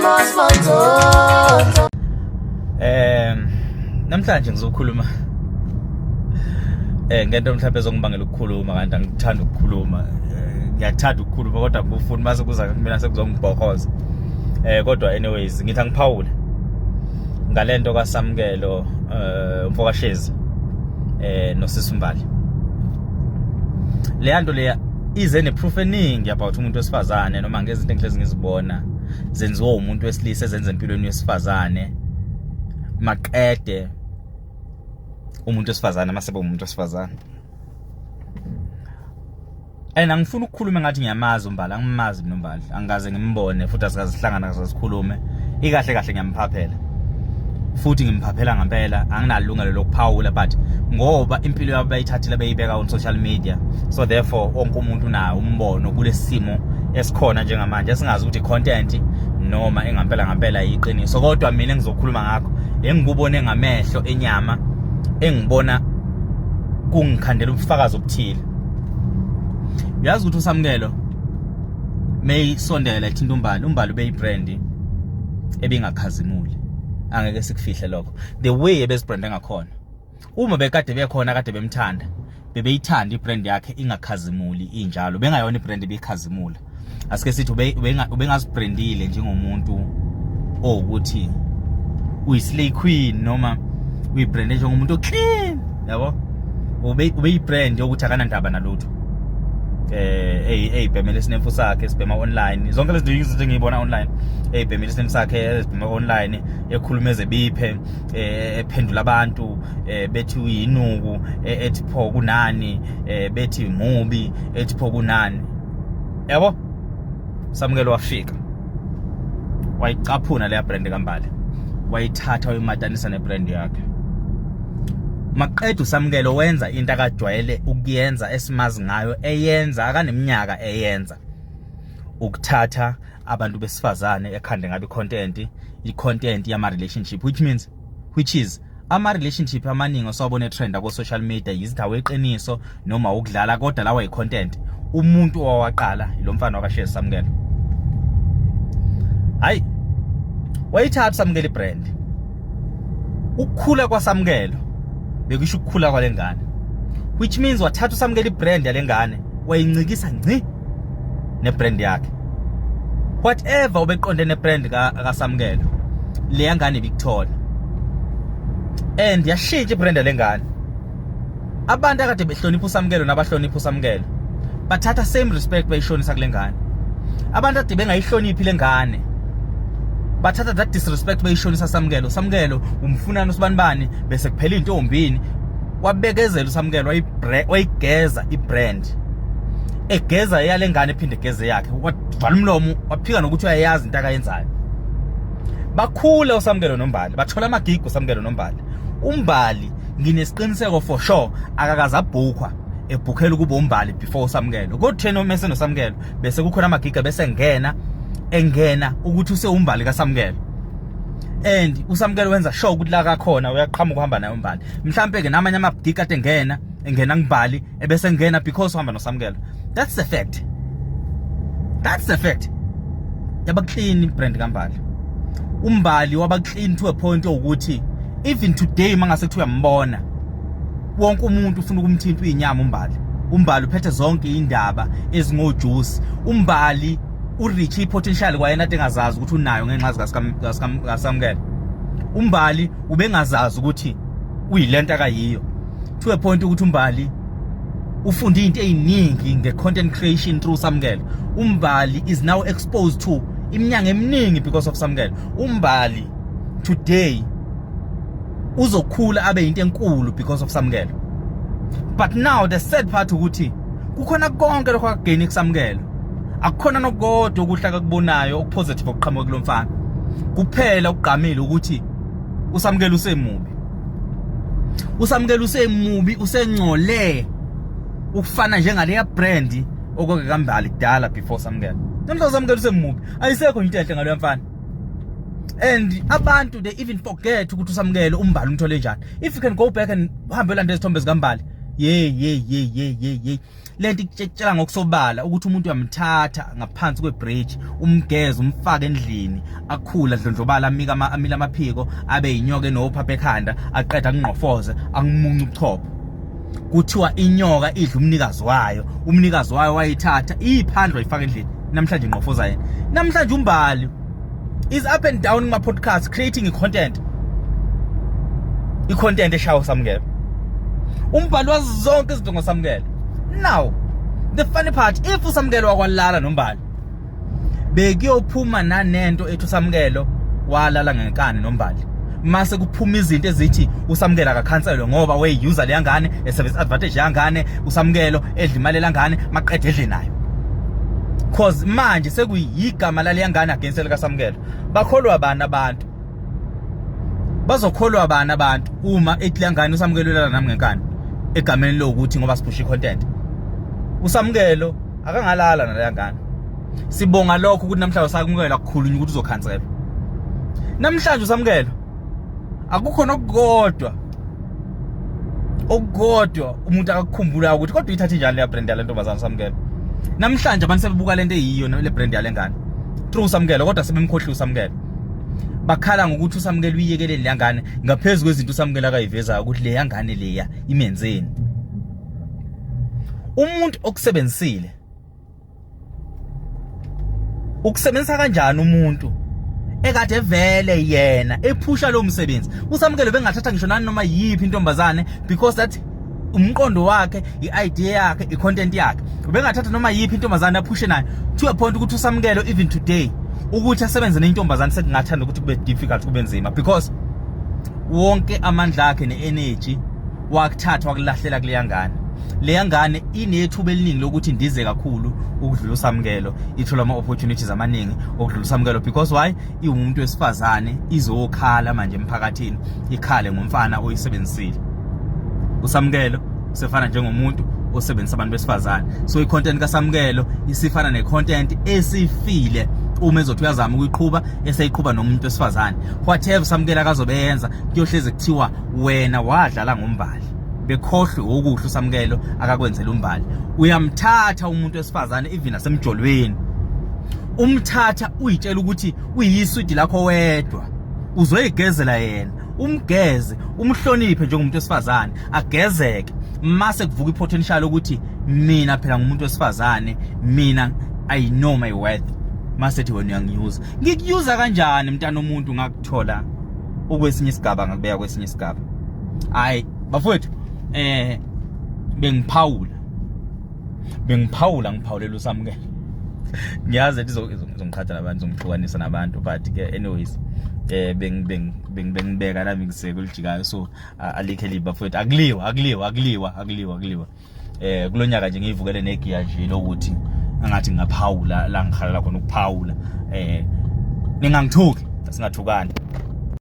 Mos. Namhlanje ngizokhuluma ngento mhlawumbe ezongibangela ukukhuluma, kanti angikuthanda ukukhuluma. Ngiyakuthanda ukukhuluma kodwa ngikufuni mase kuza kumina sekuzongibhokoza. Kodwa anyways, ngithi angiphawule ngalento kaSamkelo, umfokaShezi, nosisi Mbali. Leya nto leya ize neproof eningi about umuntu wesifazane, noma ngezinto engihlezi ngizibona zenziwa umuntu wesilisa, ezenza empilweni wesifazane, maqede umuntu wesifazane masebe umuntu wesifazane. And angifuni ukukhuluma ngathi ngiyamazi uMbali. Angimazi mina uMbali, angikaze ngimbone futhi asikaze sihlangana, kaze sikhulume. Ikahle kahle ngiyamphaphela, futhi ngimphaphela ngempela. Anginalungelo lokuphawula, but ngoba impilo yabo bayithathile beyibeka on social media, so therefore wonke umuntu unawo umbono kulesimo esikhona njengamanje, esingazi ukuthi content noma engampela ngampela yiqiniso. Kodwa mina engizokhuluma ngakho, engikubone ngamehlo enyama, engibona kungikhandela ubufakazi obuthile. Uyazi ukuthi uSamkelo meyisondela ethinta uMbali, uMbali ubeyibrand ebingakhazimuli, angeke sikufihle lokho. The way ebezibrande ngakhona, uma bekade bekhona kade bemthanda, bebeyithanda ibrand yakhe ingakhazimuli injalo, bengayona ibrand ebikhazimula. Asike sithi ubengazibrandile njengomuntu owukuthi uyi-slay queen, noma uyibrande njengomuntu oclean, yabo. Ubeyibrand yokuthi akanandaba nalutho, eyibhemele isinemfu sakhe sibhema online, zonke lezi zinto engiyibona online, eyibhemele isinemfu sakhe ezibhema online, ekhuluma ezebiphe, ephendula abantu, bethi uyinuku, ethi pho kunani, bethi mubi, ethi pho kunani, yabo. Samkelo wafika wayicaphuna leya brand kaMbali, wayithatha wayimatanisa nebrand yakhe. Maqeda uSamkelo wenza into akajwayele ukuyenza, esimazi ngayo eyenza, akaneminyaka eyenza, ukuthatha abantu besifazane ekhande ngabe content, i-content yama relationship, which means, which is ama relationship amaningi osawabona trend ko social media, yizindawo eqiniso noma ukudlala, kodwa lawa i-content. Umuntu owawaqala lo mfana wakaShezi, Samkelo. Hayi, wayithatha Samkelo ibrand. Ukukhula kwaSamkelo bekusho ukukhula kwalengane, which means wathatha uSamkelo ibrand yalengane, wayincikisa ngci nebrand yakhe. Whatever ubeqonde nebrand kaSamkelo, leya ngane ibikuthola, and yashintsha ibrand lengane. Abantu akade behlonipha uSamkelo nabahlonipha uSamkelo bathatha same respect bayishonisa kule ngane. Abantu ade bengayihloniphi lengane bathatha that disrespect bayishonisa Samkelo. Samkelo umfunani usibanibani, bese kuphela intombini. Wabekezela uSamkelo, wayigeza ibrand, egeza eyale ngane, ephinde egeze yakhe. Wavala umlomo, waphika nokuthi uyayazi into akayenzayo. Bakhula uSamkelo noMbali, bathola amagigi uSamkelo noMbali. UMbali, nginesiqiniseko for sure, akakaze abhukhwa ebhukhela ukuba uMbali before uSamkelo. Kodwa thena uma esenoSamkelo, bese kukhona amagiga, bese ngena engena ukuthi usewuMbali kaSamkelo, and uSamkelo wenza sure ukuthi la kakhona uyaqhamuka uhamba naye uMbali. Mhlambe ke namanye amagigi ade engena, engena kuMbali, ebese ngena because uhamba noSamkelo. That's the fact, that's the fact. Yaba clean brand kaMbali. UMbali waba clean to a point ukuthi even today mangase kuthiwa uyambona, wonke umuntu ufuna ukumthinta uyinyama uMbali. UMbali uphethe zonke indaba ezingojuice. UMbali ureach ipotential kwayena ade engazazi ukuthi unayo ngenxa zikaSamkelo. UMbali ubengazazi ukuthi uyilento akayiyo, to a point ukuthi uMbali ufunde into eziningi nge-content creation through Samkelo. UMbali is now exposed to iminyanga eminingi because of Samkelo. UMbali today uzokhula abe into enkulu because of Samkelo. But now the sad part ukuthi kukhona konke lokho akugeni kuSamkelo, akukhona nokodwa okuhle akakubonayo okupositive okuqhamuka kulomfana. Kuphela ukugqamile ukuthi uSamkelo usemubi, uSamkelo usemubi, usengcole ukufana njengaleya brand okwake kaMbali kudala before Samkelo. Namhlanje uSamkelo usemubi, ayisekho into enhle ngaloya mfana, and abantu, they even forget ukuthi uSamkelo uMbali umthole njani. If you can go back and uhambe ulande izithombe zikaMbali Ye ye ye ye ye ye, lento ikutshela ngokusobala ukuthi umuntu uyamthatha ngaphansi kwebridge, umgeze, umfake endlini, akhula, dlondlobala, amika amila amaphiko, abe yinyoka enophapha ekhanda, aqeda akungqofoze, akumunce ubuchopho. Kuthiwa inyoka idla umnikazi wayo. Umnikazi wayo wayithatha iphandle, wayifaka endlini, namhlanje ingqofoza yena. Namhlanje uMbali is up and down kuma podcast creating i-content, i-content eshawa uSamukelo. UMbali wazi zonke izinto ngoSamukelo. Now the funny part, if uSamukelo wakwalala noMbali, bekuyophuma nanento ethi uSamukelo walala ngenkani noMbali, mase kuphuma izinto ezithi uSamukelo akakhanselwe ngoba weyi-user leya ngane, esebenzisa advantage yangane. USamukelo edla imali elangane, maqede edle nayo, cause manje sekuyigama laleya ngane against elikaSamukelo. Bakholwa bani abantu? Bazokholwa bani abantu uma ethi leya ngane, uSamukelo ulala nami ngenkani, egameni lokuthi ngoba siphusha i-content? USamukelo akangalala naleya ngane. Sibonga lokho ukuthi namhlanje uSamukelo akukhulunywa ukuthi uzokhanselwa. Namhlanje uSamukelo akukho nokukodwa okukodwa umuntu akakukhumbulayo ukuthi kodwa uyithathe njani leya brand yale ntombazane uSamukelo. Namhlanje abantu sebebuka lento eyiyo le brand yale ngane through uSamukelo, kodwa sebemkhohliwe uSamukelo. Bakhala ngokuthi uSamukelo uyiyekeleni leya ngane, ngaphezu kwezinto uSamukelo akayivezayo ukuthi leya ngane leya imenzeni. Umuntu okusebenzisile ukusebenzisa kanjani umuntu ekade vele yena ephusha lo msebenzi? USamukelo bengathatha ngisho nani noma yiphi intombazane, because that umqondo wakhe, i-idea yakhe, i-content yakhe. Ubengathatha noma yiphi intombazane aphushe nayo, to a point ukuthi uSamukelo even today ukuthi asebenze nentombazane sekungathanda ukuthi kube difficult, kube nzima, because wonke amandla akhe ne-energy wakuthatha wakulahlela kuleya ngane. Leya ngane inethuba eliningi lokuthi indize kakhulu ukudlula uSamukelo, ithola ama-opportunities amaningi okudlula uSamukelo. Because why? Iwumuntu wesifazane, izokhala manje emphakathini, ikhale ngomfana oyisebenzisile. USamukelo usefana njengomuntu osebenzisa abantu besifazane, so i-content kaSamukelo isifana ne-content esifile uma ezothi uyazama ukuyiqhuba, eseyiqhuba nomuntu wesifazane. Whatever Samukelo akazobe yenza, kuyohleze kuthiwa wena wadlala ngoMbali, bekhohlwe okuhle uSamukelo akakwenzela uMbali. Uyamthatha umuntu wesifazane even nasemjolweni, umthatha uyitshela ukuthi uyiswidi lakho wedwa, uzoyigezela yena, umgeze, umhloniphe njengomuntu wesifazane, agezeke, mase kuvuka i-potential ukuthi mina phela ngumuntu wesifazane, mina I know my worth. Mase thi wena uyangiyuza. Ngikuyuza kanjani, mntana omuntu? Ngakuthola ukwesinye isigaba, ngakubeka kwesinye isigaba. Hayi bafowethu, bengiphawula, ngiphawulela uSamukelo. Ngiyazi ethi izongiqhatha nabantu, izongihlukanisa nabantu, but ke anyways, bengibeka nami ngisekulijikayo, so alikho elibi bafowethu. Akuliwa, akuliwa, akuliwa, akuliwa, akuliwa. Kulonyaka nje ngiyivukele negiya nje lokuthi angathi ngaphawula la ngihalela khona ukuphawula. Ningangithuki, singathukani.